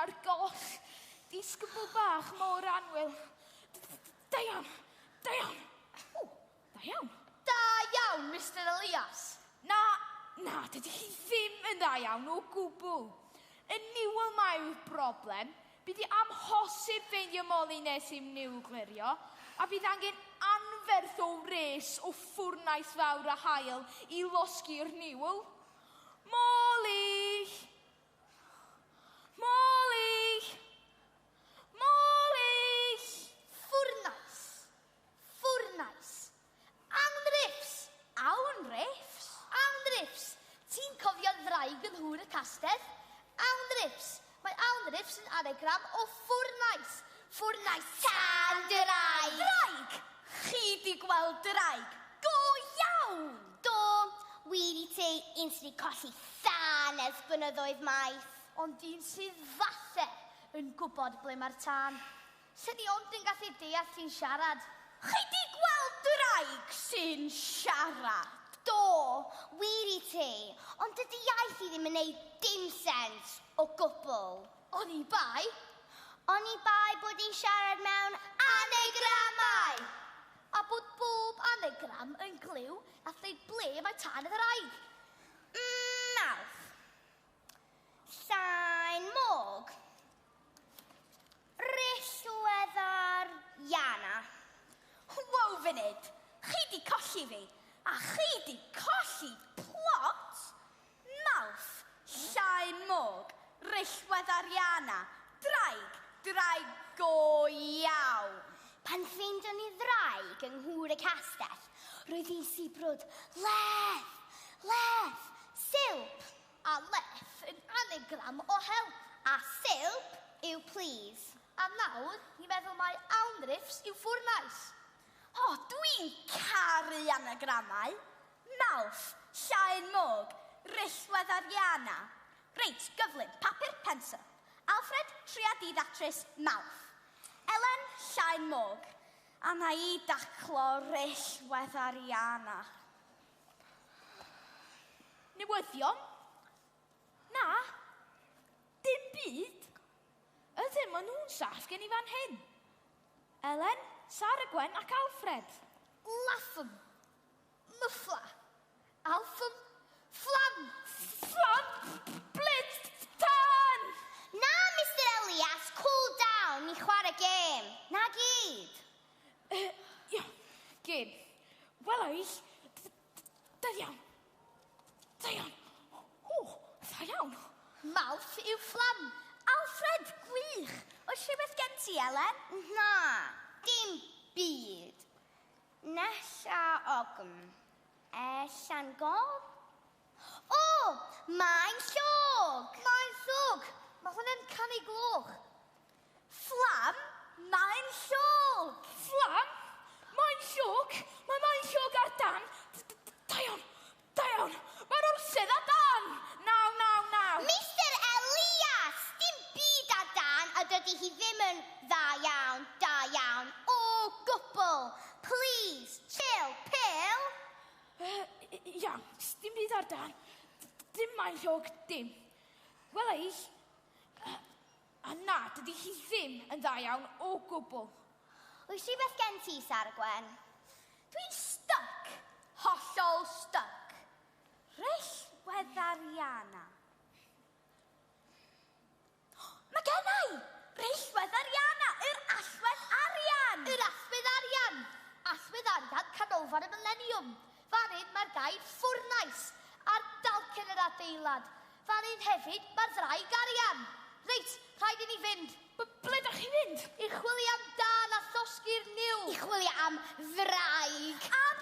ar goll. Disgybl bach mor annwyl. Da iawn, da iawn. O, da iawn. Da iawn, Mr Elias. Na, na, dydy hi ddim yn dda iawn o gwbl. Y niwl mae yw'r broblem. Bydd hi amhosib ffeindio Molly nes i'm niwl glirio, a bydd angen anferth o wres o ffwrnais fawr a haul i losgi'r niwl. Molly! Molly! Molly! Ffwrnais! Ffwrnais! Anriffs! Awnriffs? Anriffs! Ti'n cofio'r ddraig yn nhŵr y castell? Anriffs! Mae anriffs yn anagram o ffwrnais! Ffwrnais tân draig! Draig? Chi di gweld draig? Go iawn! Do, wir i ti, un sydd wedi colli thân ers blynyddoedd maith. Ond un sydd falle yn gwybod ble mae'r tân. Sy'n ni ond yn gallu deall ti'n siarad. Chi di gweld draig sy'n siarad? Do, wir i ti, ond dydy iaith i ddim yn neud dim sens o gwbl. Oni bai. Oni bai bod hi'n siarad mewn anagramau. A bod bob anagram yn glyw a dweud ble mae tân y ddraig. Mawrth. Llain môg. Rillweddar Iana. Wow, funud, chi di colli fi, a chi di colli plot. Mawrth, llain môg, rillwedd Ariana, draig, draig go iawn. Pan ffeindion ni ddraig yng Nghŵr y Castell, roedd hi'n sibrwd leth, leth, silp. A leth yn anagram o help. A silp yw please. A nawr, ni'n meddwl mai anriffs yw ffwrnais. O, dwi'n caru anagramau. Mawrth, llain môg, rillwedd Ariana. Reit, gyflym, papur, pensel. Alfred, tria di ddatrys, Mawrth. Elen, llain môg. A na i daclo rillwedd Ariana. Newyddion? Na, dim byd. Ydyn, maen nhw'n saff gen i fan hyn. Elen, Sarah Gwen ac Alfred. Laffam. Myffla. Alffam. Fflam. Fflam! Blitz! Tân! Na, Mr Elias, cool down, ni chwarae gêm. Na gyd. Ia, gêm. Wel, oes, da iawn. Da iawn. O, da iawn. Mawrth yw fflam. Alfred, gwych! Oes rhywbeth gen ti, Elen? Na, dim byd. Nella ogm. Ellan gob? O, mae'n llog! Mae'n llog. Mae hwnna'n canu gloch. Fflam, mae'n llog! Fflam? Mae'n llog? Mae mae'n llog ar dan. Da iawn, da iawn. Mae'r orsedd ar dan. 9, 9, 9. Mr Elias, dim byd ar dan a dydy hi ddim yn dda iawn, da iawn, o gwbl. Please, chill, pill. Iawn, dim byd ar dan. Dim mae'n llog, dim. Wel, eill, a na, dydy hi ddim yn dda iawn o gwbl. Oes rhywbeth gen ti, Sarah Gwen? Dwi'n stuck. Hollol stuck. Rillwedd Ariana. Mae gen i! Rillwedd Ariana, yr allwedd arian! Yr allwedd arian. Allwedd arian canolfan y Millennium. Fan hyn mae'r gair ffwrnais ar dalcen yr adeilad. Fan hyn hefyd mae'r ddraig arian. Reit, rhaid i ni fynd. Ble da chi'n fynd? I chwilio am dân a llosgi'r niwl. I chwilio am ddraig. Am